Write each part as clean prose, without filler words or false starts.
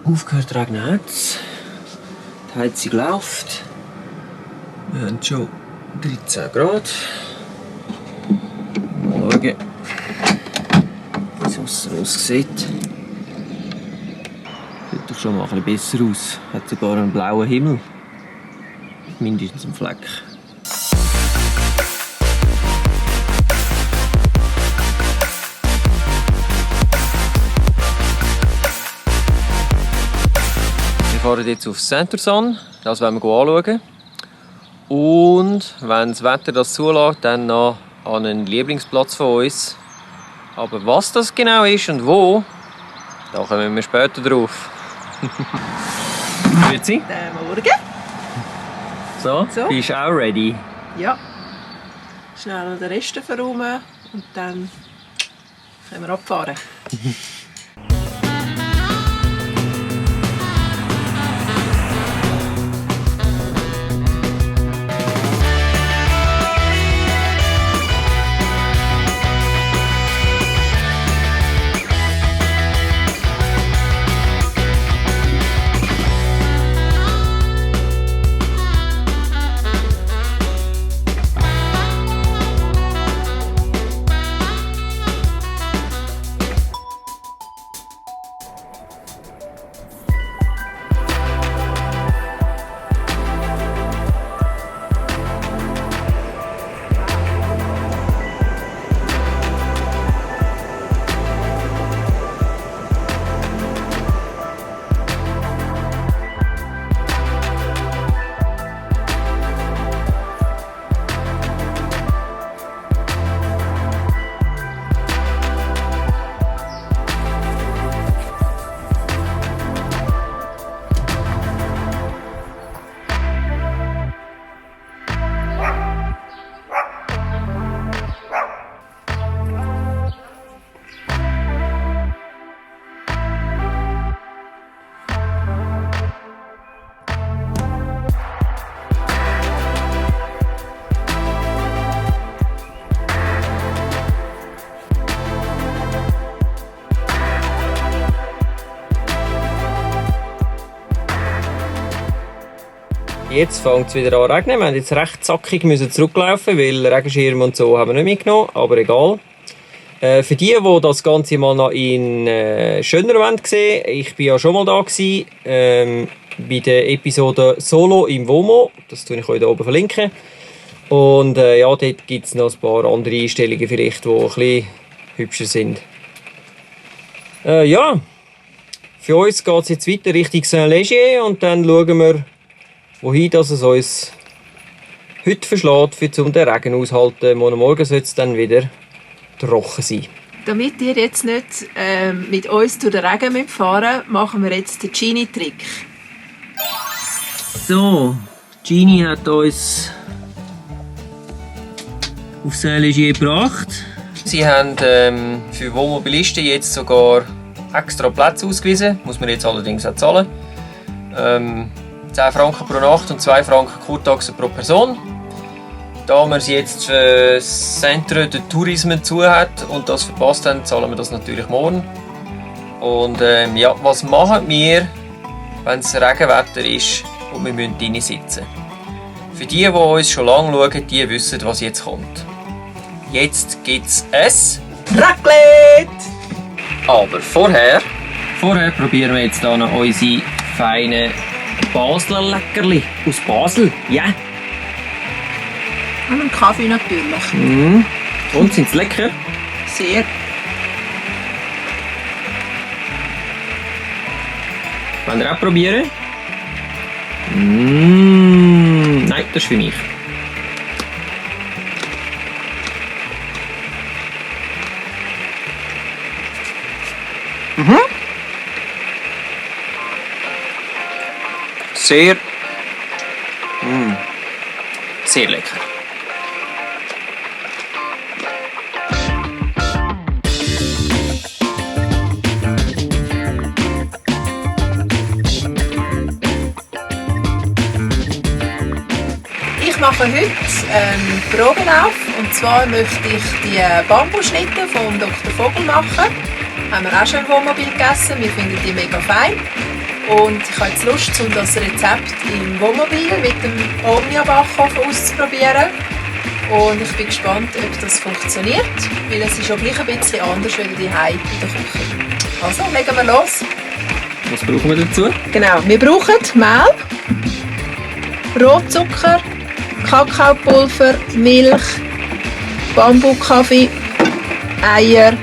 Aufgehört regnen hat's. Die Heizung läuft. Wir haben schon 13 Grad. Mal schauen, wie es aussen aussieht. Sieht doch schon mal ein bisschen besser aus. Hat sogar einen blauen Himmel. Mindestens einen Fleck. Wir fahren jetzt auf Saint-Ursanne, das wollen wir anschauen. Und wenn das Wetter das zulässt, dann noch an einen Lieblingsplatz von uns. Aber was das genau ist und wo, da kommen wir später drauf. Grüezi. Guten Morgen. So, bist du auch ready? Ja. Schnell noch den Rest verräumen und dann können wir abfahren. Jetzt fängt es wieder an zu regnen. Wir mussten jetzt recht zackig zurücklaufen, weil Regenschirm und so haben wir nicht mitgenommen, aber egal. Für die das Ganze mal noch in schöner sehen wollen, ich war ja schon mal da gewesen, bei der Episode Solo im WOMO. Das tue ich euch hier oben verlinken. Und ja, dort gibt es noch ein paar andere Einstellungen, vielleicht, die ein bisschen hübscher sind. Ja, für uns geht es jetzt weiter Richtung Saint-Légier und dann schauen wir, wohin das es uns heute verschlägt, um den Regen auszuhalten. Morgen soll es dann wieder trocken sein. Damit ihr jetzt nicht mit uns durch den Regen fahren müsst, machen wir jetzt den Genie-Trick. So, Genie hat uns auf Saint-Légier gebracht. Sie haben für Wohnmobilisten jetzt sogar extra Plätze ausgewiesen. Muss man jetzt allerdings auch zahlen. 10 Franken pro Nacht und 2 Franken Kurtaxe pro Person. Da wir sie jetzt für das Centre de Tourisme zu hat und das verpasst haben, zahlen wir das natürlich morgen. Und ja, was machen wir, wenn es Regenwetter ist und wir müssen drinnen sitzen? Für die uns schon lange schauen, die wissen, was jetzt kommt. Jetzt gibt es ein Raclette! Aber vorher probieren wir jetzt hier noch unsere feinen Basler Leckerli aus Basel. Ja. Yeah. Und einen Kaffee natürlich. Und sind sie lecker? Sehr. Wollt ihr auch probieren? Nein, das ist für mich. Sehr lecker. Ich mache heute einen Probenlauf. Und zwar möchte ich die Bambusschnitte von Dr. Vogel machen. Haben wir auch schon im Wohnmobil gegessen. Wir finden die mega fein. Und ich habe jetzt Lust, um das Rezept im Wohnmobil mit dem Omnia-Backofen auszuprobieren. Und ich bin gespannt, ob das funktioniert, weil es ist auch gleich ein bisschen anders als die Hause in der Küche. Also, legen wir los. Was brauchen wir dazu? Genau, wir brauchen Mehl, Rotzucker, Kakaopulver, Milch, Bambukaffee, Eier,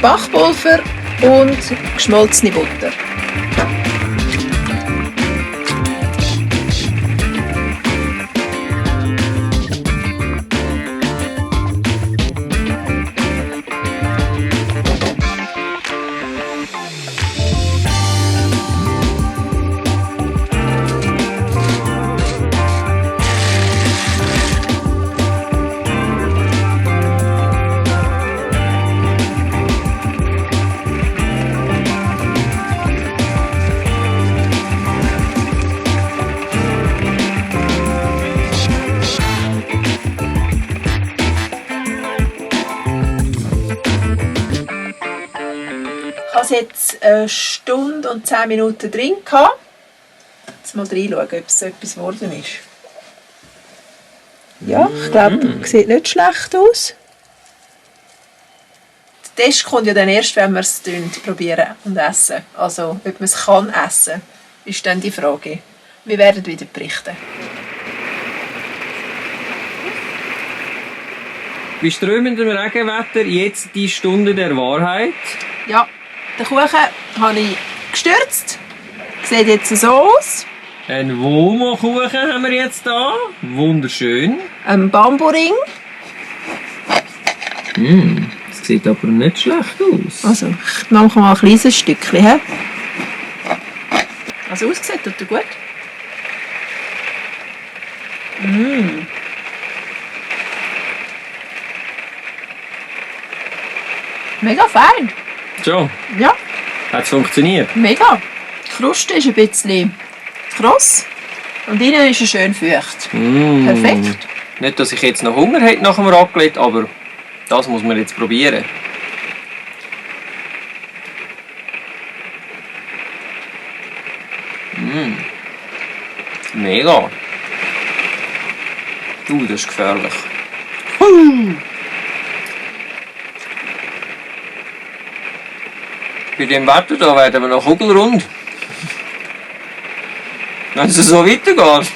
Backpulver und geschmolzene Butter. Ich hatte jetzt 1 Stunde und 10 Minuten drin. Jetzt mal reinschauen, ob es etwas geworden ist. Ja, ich glaube, es sieht nicht schlecht aus. Der Test kommt ja dann erst, wenn wir es probieren und essen. Also, ob man es kann essen, ist dann die Frage. Wir werden wieder berichten. Bei strömendem Regenwetter jetzt die Stunde der Wahrheit. Ja, den Kuchen habe ich gestürzt. Sieht jetzt so aus. Ein Womo-Kuchen haben wir jetzt da. Wunderschön. Ein Bamburing. Das sieht aber nicht schlecht aus. Also, ich mache mal ein kleines Stückchen. He? Also ausgesehen tut er gut. Mega fein. Schon? Ja, Hat es funktioniert? mega. Die Kruste ist ein bisschen kross und innen ist er schön feucht. Perfekt. Nicht, dass ich jetzt noch Hunger hätte nach dem Raclette, aber das muss man jetzt probieren. Mega. Das ist gefährlich. Bei dem Wetter da werden wir noch kugelrund. Wenn es so weitergeht,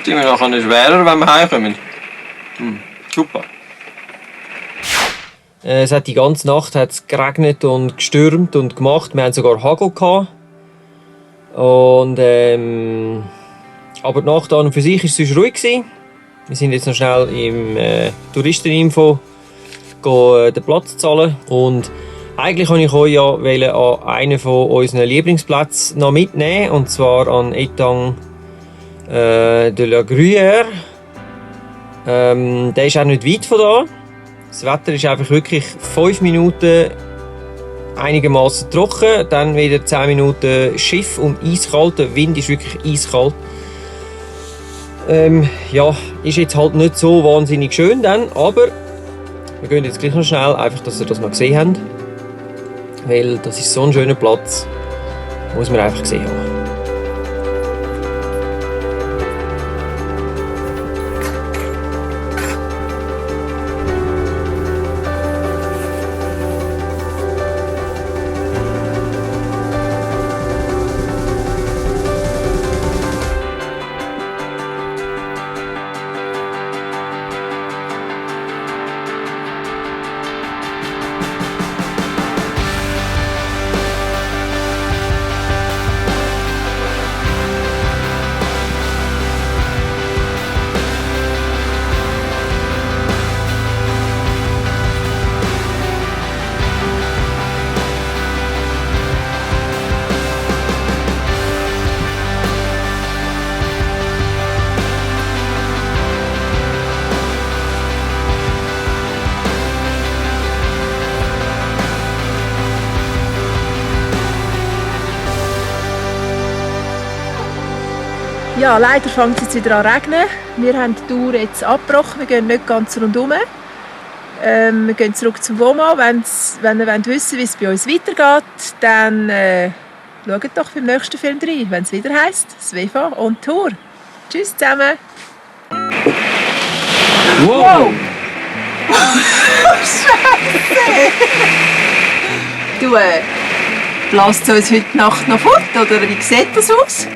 sind wir nachher schwerer, wenn wir heimkommen. Super. Es hat die ganze Nacht geregnet und gestürmt und gemacht. Wir hatten sogar Hagel gehabt. Und, aber die Nacht an und für sich war es sonst ruhig gewesen. Wir sind jetzt noch schnell im Touristeninfo den Platz zahlen. Und eigentlich wollte ich euch ja an einen von unseren Lieblingsplätzen noch mitnehmen, und zwar an Étang de la Gruyère. Der ist auch nicht weit von da. Das Wetter ist einfach wirklich 5 Minuten einigermaßen trocken, dann wieder 10 Minuten Schiff und eiskalt. Der Wind ist wirklich eiskalt. Ja, ist jetzt halt nicht so wahnsinnig schön dann, aber wir gehen jetzt gleich noch schnell, einfach, dass ihr das mal gesehen habt. Weil das ist so ein schöner Platz, muss man einfach gesehen haben. Ja, leider fängt es jetzt wieder an zu regnen. Wir haben die Tour jetzt abgebrochen, wir gehen nicht ganz rundherum. Wir gehen zurück zum WOMA. Wenn ihr wissen wollt, wie es bei uns weitergeht, dann schaut doch beim nächsten Film rein, wenn es wieder heisst «Svefa on Tour». Tschüss zusammen! Wow! Scheiße! Du, blasst es uns heute Nacht noch fort, oder wie sieht das aus?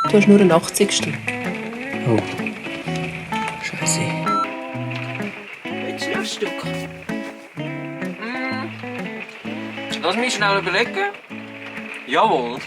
Du hast nur einen 80. Oh. Scheiße. Willst du noch ein Stück? Lass mich schnell überlegen. Jawohl.